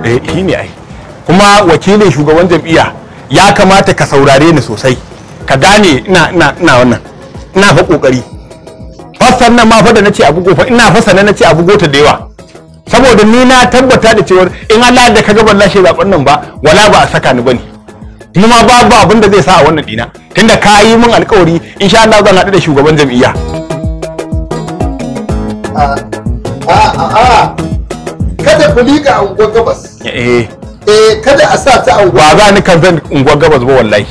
Eh shine ai. Kuma wakilin shugaban jam'iyya ya kamata ka saurare ni sosai. Ka gane ina ina ina wannan. Ina fa kokari. Fassan nan ma fa da nace abu gofa ina fa sanan nace abu gota da yawa. Saboda ni na tabbata da cewa in Allah da kaga ban lashe zaben nan ba wala ba a saka ni bane. Kuma babu abin da zai sa a wannan dina. Tunda ka yi min alƙawari insha Allah zan haɗu da shugaban jam'iyya. A kada ku liƙa unguwar gabas. Eh eh kada a sa ta unguwar. Ba za ni kan zan unguwar gabas ba wallahi.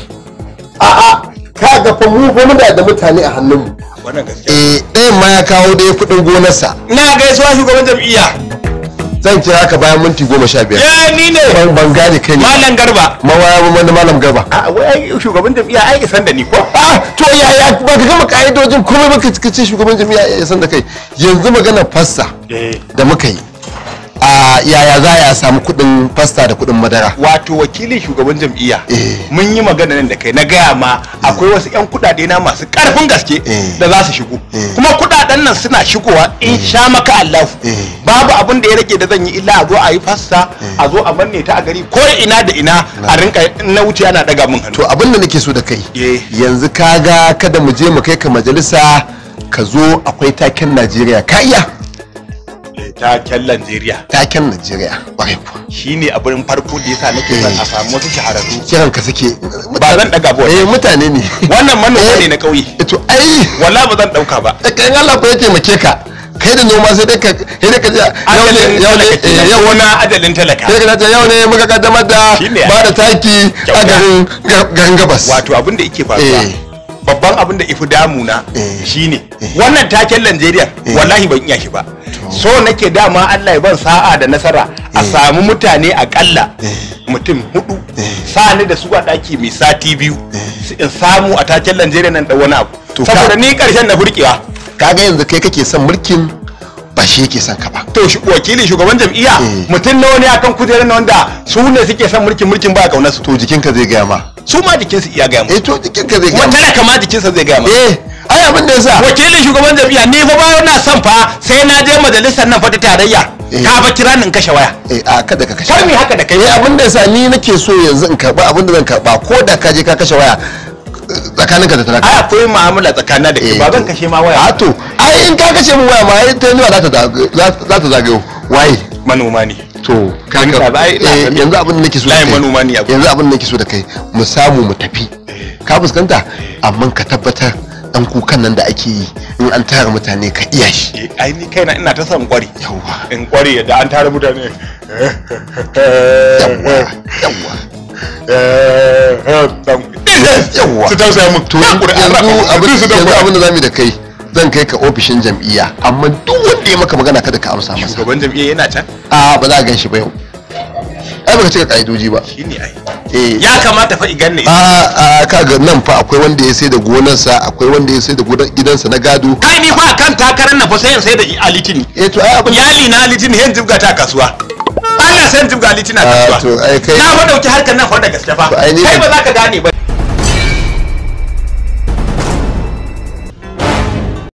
A ka ga fa mu fa muna da mutane a hannunmu. Wannan gaskiya. Eh ɗayan ma ya kawo dai kuɗin gonarsa. Ina gaisuwa shugaban jam'iyya. Zan kira ka bayan minti 15. Ya ni ne. Ban gane kai ne. Malam Garba. Mawaya wani Malam Garba. A wai shugaban jam'iyya ai isan da ni ko? A to yaya ba ka gama ka'idojin komai ba ka ce shugaban jam'iyya ya san da kai. Yanzu magana fassa da muka yi. A yaya za a samu kuɗin fasta da kuɗin madara? Wato wakilin shugaban jam'iyya mun yi magana nan da kai na gaya ma akwai wasu 'yan kuɗaɗe na masu ƙarfin gaske da za su shigo. Kuma kuɗaɗen nan suna shigowa in sha maka Allahu. Babu abin da ya rage da zan yi illa a zo a yi fasta a zo a manne ta a gari ko ina da ina a rinka na wuce ana ɗaga min hannu. To abin da nake so da kai yanzu kaga kada mu je mu kai ka majalisa ka zo akwai taken Najeriya ka iya. Taken Najeriya. Taken Najeriya, ƙwarai kuwa. Shine abin farko da yasa nake son a samu wasu shahararru. Kiran ka suke. Ba zan daga ba. Eh mutane ne. Wannan manoma ne na ƙauye. To ai wallahi ba zan dauka ba. Kai Allah ko ya taimake ka. Kai da noma sai dai ka sai dai ka ji yau ne yau na ajalin talaka. Sai ka ce yau ne muka kaddamar da ba da taki a garin gabas. Wato abin da yake faruwa. Babban abin da ifi damuna shine wannan taken Najeriya wallahi ban iya shi ba. So nake dama Allah ya ban sa'a da nasara a samu mutane akalla mutum 4 sani da su a daki mai sati 2 in samu a taken Najeriya nan da wani abu. Saboda ni karshen na furkewa. Kaga yanzu kai kake son mulkin ba shi yake son ka ba. To wakilin shugaban jam'iyya mutum nawa ne akan kujerar nan wanda su ne suke son mulkin mulkin ba kaunar su. To jikinka zai gaya ma. Su ma jikinsu iya gaya ma. Eh to jikinka zai gaya ma. Kuma talaka ma jikinsa zai gaya ma. Eh ai abin da yasa wakilin shugaban jam'iyya ni fa ba na son fa sai na je majalisar nan fa ta tarayya. Ka fa kira ni in kashe waya. Eh a kada ka kashe. Kar mi haka da kai. Eh abin da yasa ni nake so yanzu in karba abin da zan karba ko da ka je ka kashe waya tsakaninka da talaka. Ai akwai mu'amala tsakanina da kai ba zan kashe ma waya. A to ai in ka kashe min waya ma ai ta za ta zagayo. Waye? Manoma ne. To kaga yanzu abin da nake so layin manoma ne yanzu abin da nake so da kai mu samu mu tafi. Ka fuskanta amma ka tabbatar dan kukan nan da ake yi in an tara mutane ka iya shi. Ai ni kaina ina ta son kwari. Yawwa. In kwari yadda an tara mutane. Yawwa. Yawwa. Yawwa. Su tausaya mun. To yanzu abin da zamu da kai zan kai ka ofishin jam'iyya amma duk wanda ya maka magana kada ka amsa masa. Shugaban jam'iyya yana can? A ba za a gan shi ba yau. Ai baka cika ka'idoji ba. Shine ai. Eh ya kamata fa igan ne. A kaga nan fa akwai wanda ya sai da gonarsa, akwai wanda ya sai da gidansa na gado. Kai ni fa kan takarar na fa sai in sai da alitini. Eh to ai abin iyali na alitini hin jibga ta kasuwa. Allah sai jibga alitini a kasuwa. To ai kai na fa dauki harkar nan fa da gaske fa. Kai ba za ka gane ba.